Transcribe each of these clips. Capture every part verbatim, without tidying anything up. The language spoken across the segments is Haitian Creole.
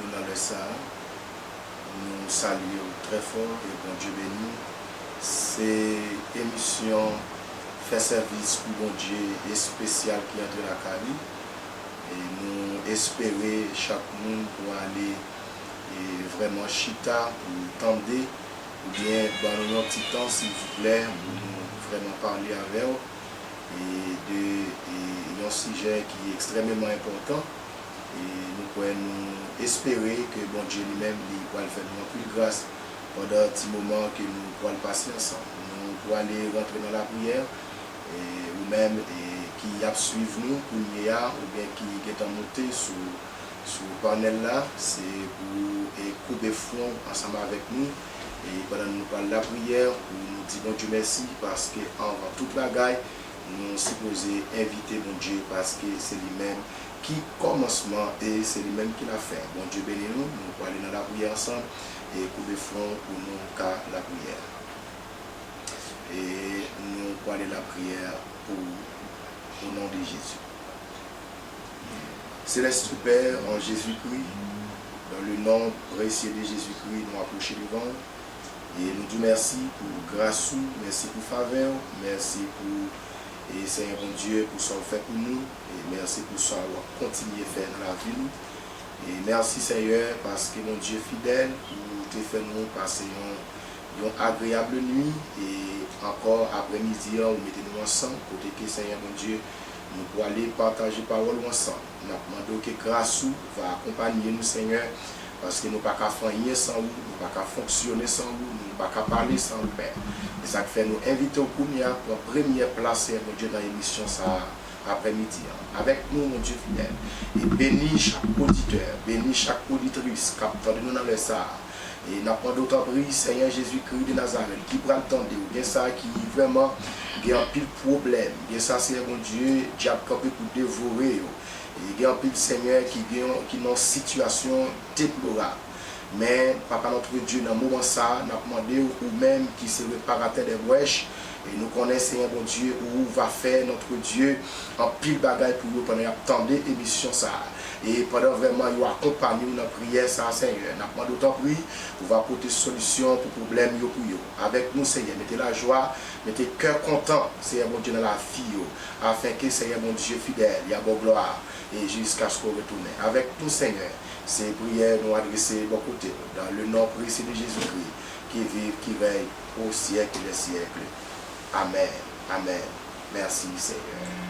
Nan lè sa a, nou salye w trè fò e Bondye beni w. Se emisyon Fè sèvis pou Bondye espesyal ki antre lakay li. E nou espere chak moun pwale e vrèman chita pou tande oubyen ban nou yon ti tan, silvouplè, pou nou vrèman pale avè w e de e yon sijè ki ekstrèmeman enpòtan. E nou kwè, nou espere ke Bondye li menm, li pral fè nou anpil gras pandan ti moman ke nou pral pase ansanm. Nou pwale rantre nan lapriyè. E ou menm e ki ap swiv nou kounye a, oubyen ki gentan moute sou, sou panèl la, se pou e koube fwon ansanm avèk nou. E pandan nou pral lapriyè, pou nou di Bondye mèsi, paske anvan tout bagay, nou sipoze envite Bondye, paske se li menm ki kòmansman e se li menm ki lafen. Bondye beni nou, nou pwale nan lapriyè ansanm e koube fwon pou nou ka lapriyè. E nou pwale lapriyè pou, au nom de Jésus. Céleste Père, en Jésus-Christ, dans le nom précieux de Jésus-Christ, nou apwoche devan w. E nou di w mèsi pou gras ou, mèsi pou favè w, mèsi pou, e Senyè Bondye, pou sa w fè pou nou, e mèsi pou sa w ap kontinye fè nan lavi nou. E mèsi, Senyè, paske Bondye fidèl, ou te fè nou pase yon, yon agreyab nwi, e ankò aprèmidi an, ou mete nou ansanm, kote ke, Senyè Bondye, nou pwale pataje pawòl ou ansanm. N ap mande w ke gras ou va akonpaye nou, Senyè, paske nou pa ka fè anyen san ou, nou pa ka fonksyone san ou, nou pa ka pale san ou, Pè. Se sa k fè nou envite w kounye a pran premyè plas, Senyè Bondye, nan emisyon sa a, aprèmidi an. Avèk nou, Bondye fidèl. E beni chak oditè, beni chak oditris k ap tande nou nan lè sa a. E n ap mande w, tanpri, Senyè Jezikri de Nazarèt, ki pral tande w, gen sa ki vrèman gen anpil pwoblèm, gen sa, Senyè Bondye, dyab kanpe pou devore yo. E gen anpil, Senyè, ki gen, ki nan sitiyasyon deplorab. Men, Papa notre Dieu, nan moman sa a, n ap mande w, ou menm ki se reparatè dè brèch, e nou konnen, Senyè Bondye, ou va fè, notre Dieu, anpil bagay pou yo pandan y ap tande emisyon sa a. E pandan vrèman yo akonpanye w nan priyè sa a, Senyè, n ap mande w, tanpri, ou va pote solisyon pou pwoblèm yo pou yo. Avèk nou, Senyè, mete lajwa, mete kè kontan, Senyè Bondye, nan lavi yo, afenke, Senyè Bondye fidèl, y a ba w glwa, e jiskaske w retounen. Avèk nou, Senyè, se priyè nou adrese bò kote w, dans le nom précieux de Jésus-Christ, qui vit, qui règne au siècle des siècles. Amèn. Amèn. Mèsi, Senyè.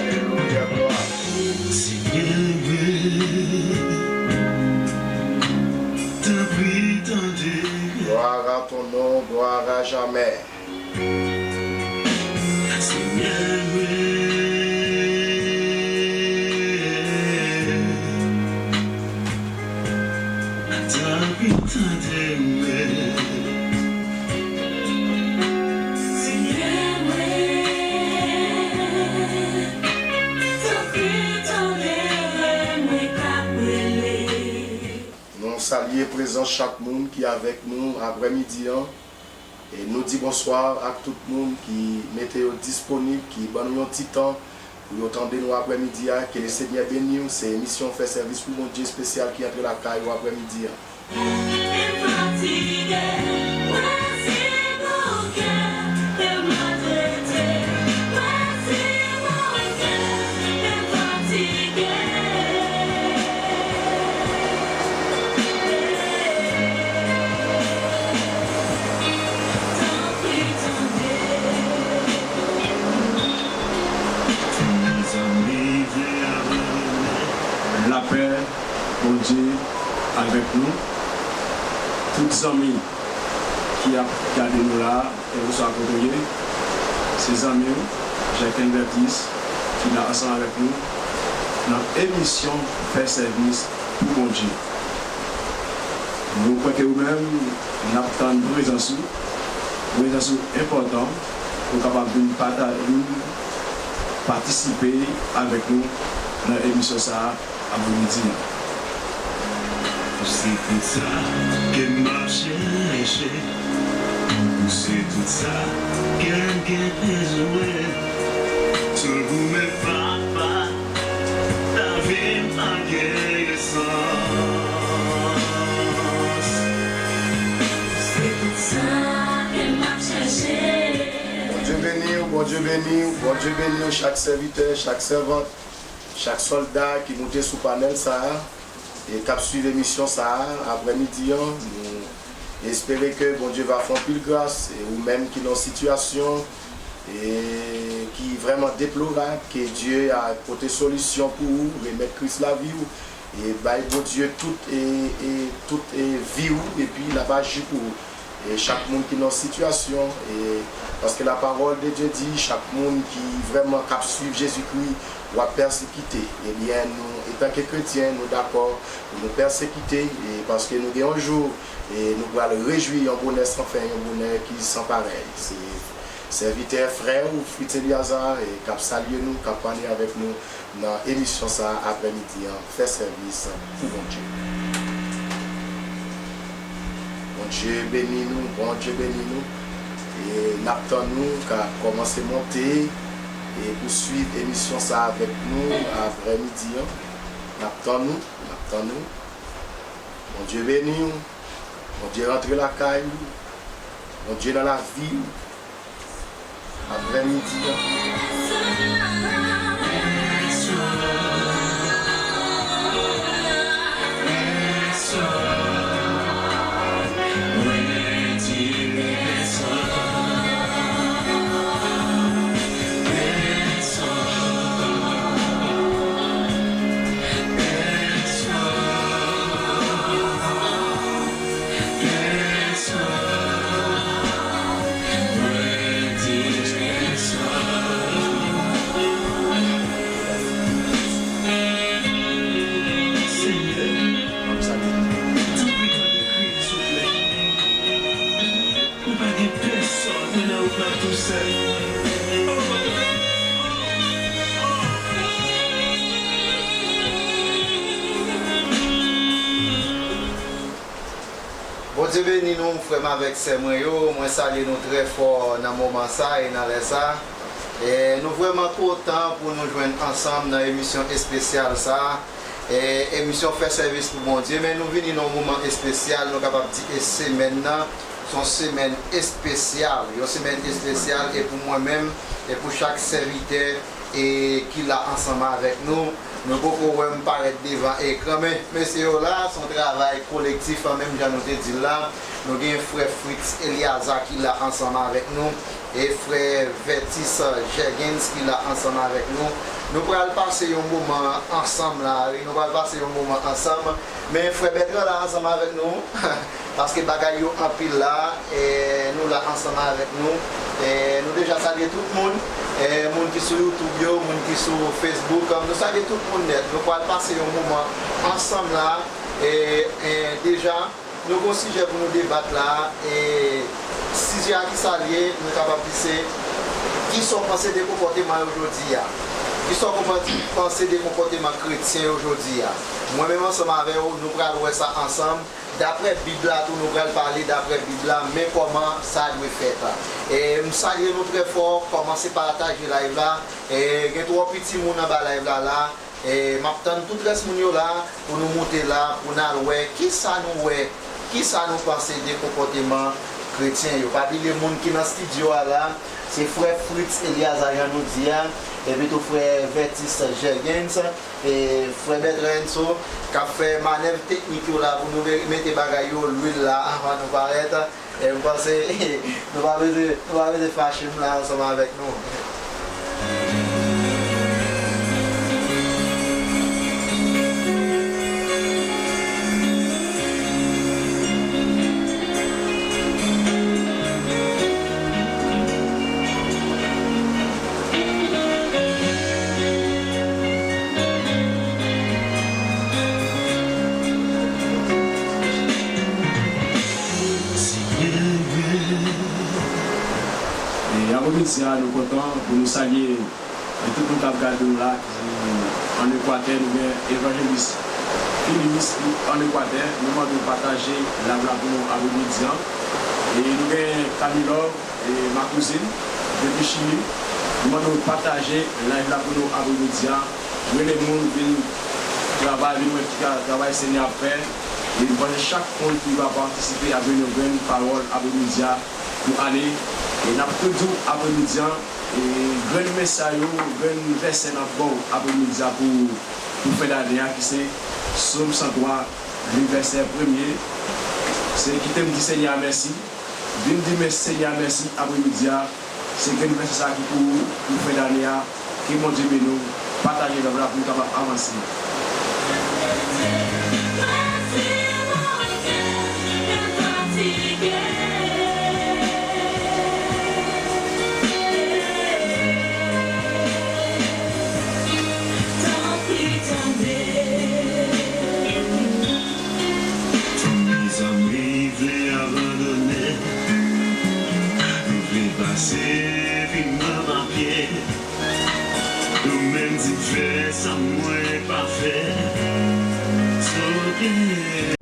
Alelouya, glwa. Senyè, tanpri, tande. Gloire à ton nom, gloire à jamais. Senyè, tanpri, tande mwen. Senyè, mwen, tanpri, tande mwen k ap rele. Nou salye prezans chak moun ki avèk nou aprèmidi an. E nou di bonswa ak tout moun ki mete yo disponib, ki ban nou yon ti tan pou yo tande nou aprèmidi a. Ke le Senyè beni w. Se emisyon Fè sèvis pou Bondye espesyal ki antre lakay ou aprèmidi a. Lapè Bondye avèk nou. Tout zanmi ki ap gade nou la, kèlkeswa kote w ye, se zanmi w, Jacques Bertis, ki la ansanm avèk nou nan emisyon Fè Sèvis pou Bondye. Nou kwè ke ou menm, n ap tann prezans ou, prezans ou enpòtan, pou w kapab vin pata-, vin patisipe avèk nou nan emisyon sa a aprèmidi an. Se tout sa ke m ap chèche. Se tout sa ke m gen bezwen. Tout goumen papa, lavi m pa gen sans. Se tout sa ke m ap chèche. Bondye beni w, Bondye beni w, Bondye beni w, chak sèvitè, chak sèvant, chak sòlda ki moute sou panèl sa a e k ap swiv emisyon sa a aprèmidi an. Nou espere ke Bondye va fè anpil gras, e ou menm ki nan sitiyasyon e ki vrèman deplorab, ke Dye a pote solisyon pou ou, remèt Kris lavi w, e bay Bondye tout, e, e tout, e vi w, epi l ap aji pou ou. E chak moun ki nan sitiyasyon, e paske la parole de Dieu di, chak moun ki vrèman k ap swiv Jezikri, w ap pèsekite. Ebyen, nou, etanke kretyen, nou dakò pou nou pèsekite, e paske nou gen yon jou, e nou pral rejwi yon bonè san fen, yon bonè ki san parèy. Se sèvitè, frè ou, Fritz Eliazar, e k ap salye nou, k ap pale avèk nou nan emisyon sa a aprèmidi an, Fè Sèvis pou Bondye. Bondye beni nou, Bondye beni nou. E n ap tann nou ka kòmanse monte e pou swiv emisyon sa a avèk nou aprèmidi an. N ap tann nou, n ap tann nou. Bondye beni w. Bondye rantre lakay ou. Bondye nan lavi w. Aprèmidi an. Senyè, tanpri tande kri n, souple. Nou pa gen pèsòn, nou nan wout la tousèl. Bondye beni nou, frè m avèk sè mwen yo. Mwen salye nou trè fò nan moman sa e nan lè sa. E nou vrèman kontan pou nou jwenn ansanm nan emisyon espesyal sa. E, emisyon Fè Sèvis pou Bondye, men nou vini nan yon moman espesyal, nou kapab di e semèn nan, se yon semèn espesyal, yon semèn espesyal e pou mwen menm, e pou chak sèvitè, e ki la ansanm avèk nou. Nou poko wè m parèt devan ekran, men mesye yo la, se yon travay kolektif, menm jan nou te di l la. Nou gen frè Fritz Eliazar ki la ansanm avèk nou, e frè Vertis Jurgens ki la ansanm avèk nou. Nou pral pase yon moman ansanm la, wi, nou pral pase yon moman ansanm. Men frè Bertrand la ansanm avèk nou. Paske bagay yo anpil la, e, nou la ansanm avèk nou. E, nou deja salye tout moun, e, moun ki sou YouTube yo, moun ki sou Facebook, nou salye tout moun nèt. Nou pral pase yon moman ansanm la, e, e, deja, nou gen yon sijè pou nou debat la, e, sijè a ki sa l ye, nou kapab di se, kisa w panse de konpòteman yo jodi a? Kisa w konpòt-, panse de konpòteman kretyen yo jodi a? Mwen menm ansanm avè w, nou pral wè sa ansanm. Daprè Bib la tou, nou pral pale daprè Bib la, men kòman sa dwe fèt. E, m salye nou trè fò, kòmanse pataje live la. E, gen twò piti moun anba live la la. E, m ap tann tout rès moun yo la pou nou moute la, pou n al wè kisa nou wè, kisa nou panse de konpòteman kretyen yo. Pa bliye moun ki nan estidyo a la, se frè Fritz Eliazar jan nou di a, epi tou frè Vertis Jurgens. E, frè Bertrand Enso k ap fè manèv teknik yo la pou nou me-, mete bagay yo lwil la anvan nou parèt. E m panse nou pa bezwen, nou pa bezwen fache, m la ansanm avèk nou. Jodi a, nou kontan pou nou salye, e, tout moun k ap gade nou la, ki ann Ekwatè, nou gen Evanjelis Phineas ki ann Ekwatè. Nou mande w pataje live la pou nou apremidi an. E nou gen Camilove, e, ma kouzin, depi Chili. Nou mande w pataje live la pou nou apremidi an. Rele moun, vin travay, vin wè ki ka, travay Senyè ap fè. E nou panse chak moun ki va patisipe ap jwenn yon grenn pawòl apremidi a pou ale. E n ap tou di w apremidi an, e grenn mesaj yo, grenn vèsè n ap ba w apremidi a pou, pou fen dane a, ki se Sòm san twa, li vèsè premye. Se kite m di Senyè a mèsi. Vin di men Senyè a mèsi apremidi a. Se grenn vèsè sa ki pou ou pou fen dane a. Ke Bondye beni w. Pataje live la pou n kapab avanse. Mezanmi vle abandone, vle pase vi m nan papye. Ou menm di m fè sa mwen pa fè. Soke.